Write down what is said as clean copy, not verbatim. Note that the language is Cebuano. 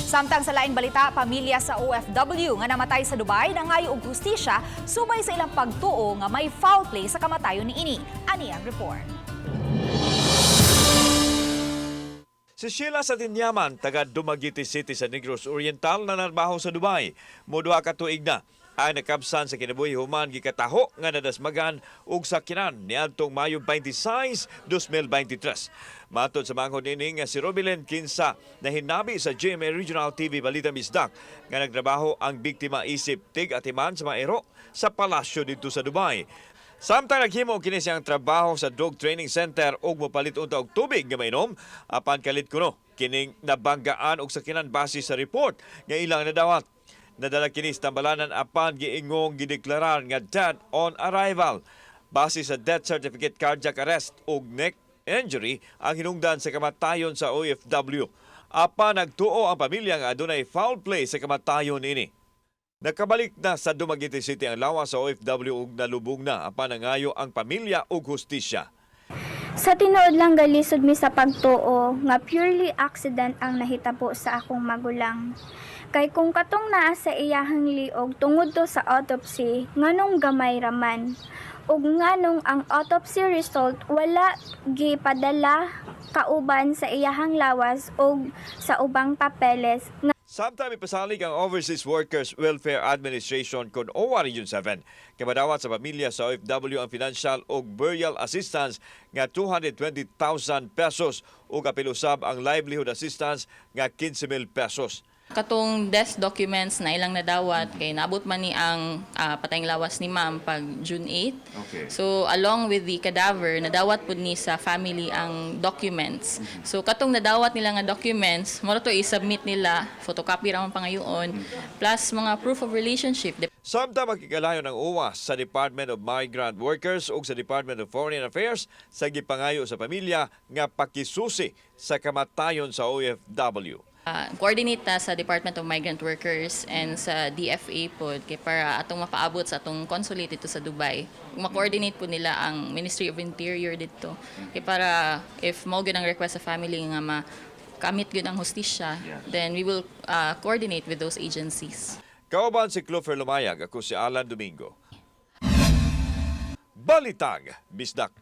Samtang sa laing balita, pamilya sa OFW nga namatay sa Dubai nangayo og hustisya subay sa ilang pagtuo nga may foul play sa kamatayon niini. Ani ang report. Si Sheila Satinyaman, taga Dumaguete City sa Negros Oriental na narbaho sa Dubai. Moduha ka tuig na ang nakabsan sa kinabuhi human gikataho nga nadasmagan og sakyanan niadtong Mayo 26, 2023. Matod sa manghod niini nga si Robilin Kinsa na hinabi sa GMA Regional TV Balita Bisdak nga nagtrabaho ang biktima isip tig-atiman sa mga ero sa palasyo didto sa Dubai. Samtang naghimo kini siyang trabaho sa dog training center ug mopalit unta og tubig nga mainom apan kalit kuno kining nabanggaan og sakinan base sa report nga ilang nadawat. Nadala kini sa tambalanan apan giingong gideklarar nga dead on arrival. Base sa death certificate, cardiac arrest ug neck injury ang hinungdan sa kamatayon sa OFW. Apan nagtuo ang pamilya nga adunay foul play sa kamatayon ini. Nakabalik na sa Dumaguete City ang lawas sa OFW ug nalubong na apan nangayo ang pamilya ug hustisya. Sa tinuod lang, galisod mi sa pagtuo nga purely accident ang nahitabo sa akong magulang. Kay kung katong naa sa iyahang liog tungod to sa autopsy, nganong gamay raman? Ug nganong ang autopsy result wala gipadala kauban sa iyahang lawas ug sa ubang papeles nga Samtang ipasalig ang Overseas Workers Welfare Administration kon OWWA Region 7. Kamadawat sa pamilya sa OFW ang financial ug burial assistance nga 220,000 pesos ug apil usab ang livelihood assistance nga 15,000 pesos. Katong death documents na ilang nadawat kay naabot man ni ang patayng lawas ni ma'am pag June 8. So along with the cadaver, nadawat pud ni sa family ang documents. So katong nadawat nila nga documents, mao to i-submit nila, photocopy ra man pangayoon, plus mga proof of relationship. Samtang makikalayo ng OWWA sa Department of Migrant Workers ug sa Department of Foreign Affairs sa gipangayo sa pamilya nga pakisusi sa kamatayon sa OFW. Coordinate ta sa Department of Migrant Workers and sa DFA pod kay para atong mapaabot sa atong consulate dito sa Dubai. Ma-coordinate po nila ang Ministry of Interior dito. Kay para if mao gyud ang request sa family nga ma kamit gyud ang hustisya, then we will coordinate with those agencies. Kauban si Clover Lumayag, ako si Alan Domingo. Balitang Bisdak.